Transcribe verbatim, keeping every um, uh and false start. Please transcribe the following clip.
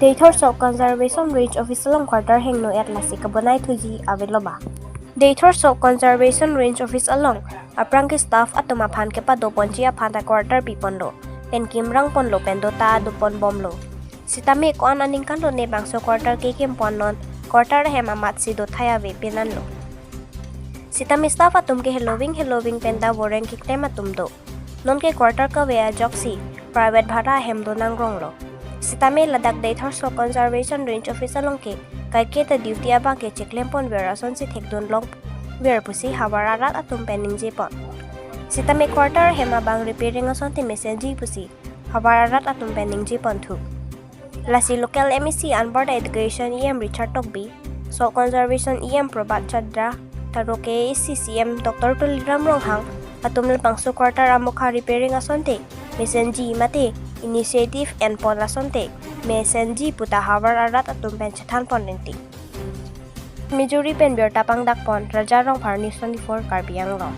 Deithor Soil Conservation Range Office along quarter hingno-et lasi kabonai thuji avelo ba. Deithor Soil Conservation Range Office along aphrang ke staff atum aphan kepado ponji aphan ta quarter piponlo, pen kimrang ponlo pen dota do pon bomlo. Sitame ko-an aningkan lo ne bangso quarter kekim pon non quarter ahem amat si do thai ave pinanlo. Sitame staff atum ke heloving heloving pen ta voreng keklem atum do. Non ke quarter kave ajoksi private bhara ahem do nangronglo. Sitame ladak Deithor Soil Conservation Range Office along ke kaike ta duty abang ke cheklem pon ver asonsi thekdun long ver pusi havar arat atum pen ningje pon. Sitame quarter ahem abang repairing asonte mesenji pusi havar arat atum pen ningje pon thu. Lasi local M A C anparta Education E M Richard Tokbi, Soil Conservation E M Prabhat Chandra, taro K A A C C M Doctor Tuliram Ronghang atum labangso quarter amokha repairing asonte mesenji mate initiative en pon asonte mesenji puta havar arat atum pen chethan pon rinti. Mijuri pen birta pangdak pon Raja Rongphar, News twenty-four Karbi Anglong.